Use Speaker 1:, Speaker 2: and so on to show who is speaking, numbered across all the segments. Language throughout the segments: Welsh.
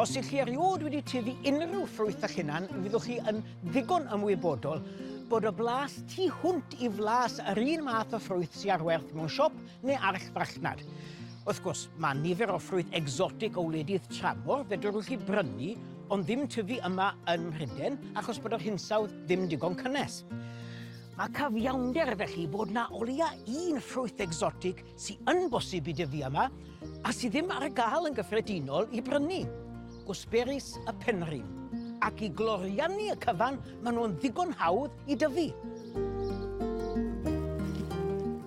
Speaker 1: Os ych chi erioed wedi tyfu unrhyw ffrwyth a'ch hunan, fyddwch chi yn ddigon ymwybodol bod y blas tu hwnt i flas yr un math o ffrwyth sydd ar werth mewn siop neu archfarchnad. Wrth gwrs, mae nifer o ffrwyth egsotig o wledydd tramor fedrwch chi brynu, ond ddim tyfu yma yn Mhryden achos bod yr hinsawdd ddim digon cynnes. Mae cyfiawnder felly bod na o leia un ffrwyth egsotig sy yn bosib i dyfu yma a sy ddim ar gael yn gyffredinol i brynu, gwsberis y Penrhyn. Ac i gloriannu y cyfan, maen nhw'n ddigon hawdd i dyfu.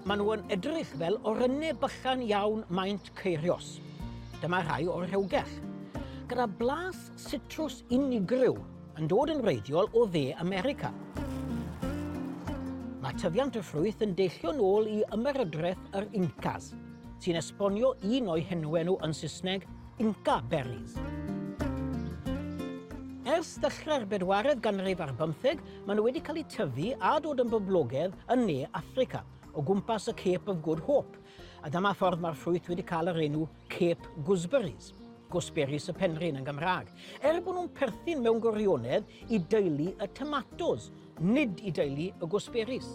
Speaker 1: Maen nhw yn edrych fel orynau bychan iawn maint ceirios. Dyma rhai o'r rhewgell. Gyda blas sitrws unigryw yn dod yn wreiddiol o Dde America. Mae tyfiant y ffrwyth yn deillio'n ôl i ymerodraeth yr Incas, sy'n esbonio un o'i henwau nhw yn Saesneg, Inca berries. Ers ddechrau'r bedwaredd ganrif ar bymtheg, maen nhw wedi cael eu tyfu a dod yn boblogaidd yn Ne Affrica, o gwmpas y Cape of Good Hope, a dyma ffordd mae'r ffrwyth wedi cael yr enw Cape Gooseberries. Gooseberries y Penrhyn yn Gymraeg, er bod nhw'n perthyn mewn gwirionedd i deulu y tomatos, nid i deulu y gooseberries.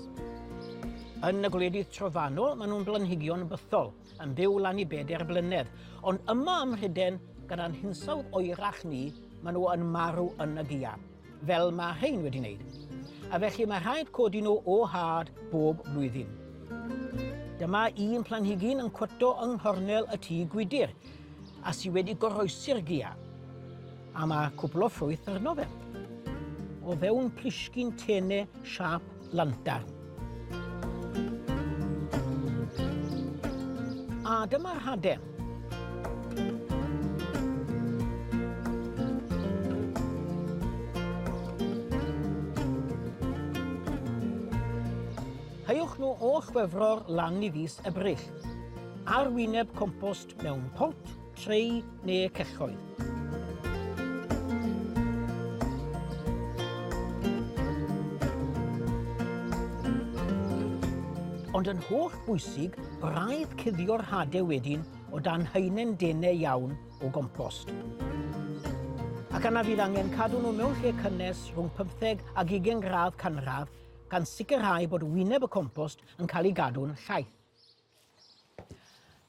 Speaker 1: Yn y gwledydd trofannol, maen nhw'n blanhigion bythol, yn byw lan i bedair blynedd, ond yma ym Mhryden, gyda'n hinsawdd oerach ni, maen nhw yn marw yn y gaeaf. fel mae rhein wedi wneud. A felly mae rhaid codi nhw o had bob blwyddyn. Dyma un planhigyn yn cwyto yng nghornel y tŷ gwydr, a sy wedi goroesi'r gia. A mae cwpl o ffrwyth arno fe. O fewn plisgyn tene siâp lantarn. A dyma'r hade. Heuwch nhw o Chwefror lan i fis Ebrill, ar wyneb compost mewn pot, trei neu celloedd. Ond yn holl bwysig, braidd cuddio'r hade wedyn o dan haenen denau iawn o gompost. Ac yna fydd angen cadw nhw mewn lle cynnes rhwng 15 ag 20 gradd canradd gan sicrhau bod wyneb y compost yn cael ei gadw'n llaith.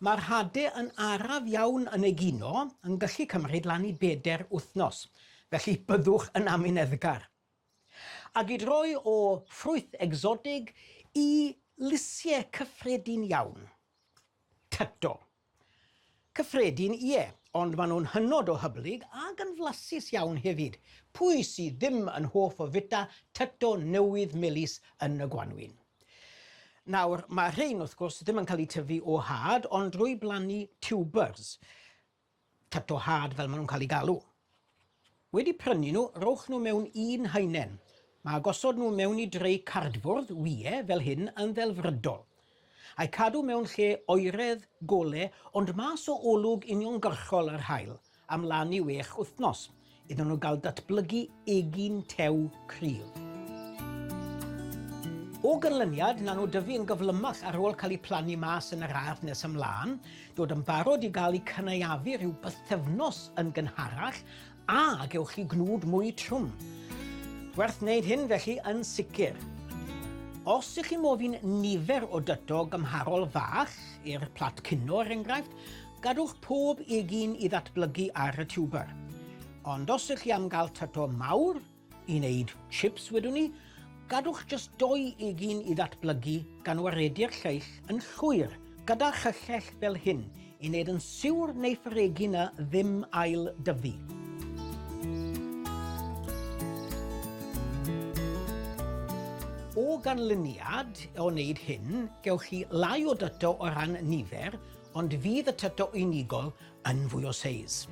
Speaker 1: Mae'r hade yn araf iawn yn egino, yn gallu cymryd lan i bedair wythnos, felly byddwch yn amyneddgar. Ac i droi o ffrwyth egsotig i lysiau cyffredin iawn, tyto. Cyffredin, ie, ond maen nhw'n hynod o hyblyg ac yn flasus iawn hefyd. Pwy sydd ddim yn hoff o fwyta tyto newydd melys yn y gwanwyn? Nawr, mae rhein, wrth gwrs, ddim yn cael eu tyfu o had, ond drwy blannu tubers. Tato had fel maen nhw'n cael eu galw. Wedi prynu nhw, rowch nhw mewn un haenen. Mae gosod nhw mewn i drei cardfwrdd, wie, fel hyn, yn ddelfrydol. A'u cadw mewn lle oeredd, gole, ond mas o olwg uniongyrchol yr haul, am lan i wech wythnos, iddyn nhw gael datblygu egin tew cryf. O ganlyniad, na nhw dyfu yn gyflymach ar ôl cael eu plannu mas yn yr ardd nes ymlaen, dod yn barod i gael eu cynaeafu rhyw bythefnos yn gynharach, a gewch chi gnwd mwy trwm. Werth wneud hyn felly yn sicr. Os ych chi'n mofyn nifer o dyto gymharol fach, i'r plat cino er enghraifft, gadwch pob egin i ddatblygu ar y tiwber. Ond os ych chi am gael tyto mawr, i wneud chips wedwn ni, gadwch jyst doi egin i ddatblygu gan waredu'r lleill yn llwyr, gyda chyllell fel hyn, i wneud yn siwr neiff yr egin 'na ddim ail dyfu. O ganlyniad o wneud hyn, gewch chi lai o dyto o ran nifer, ond fydd y tyto unigol yn fwy o seis.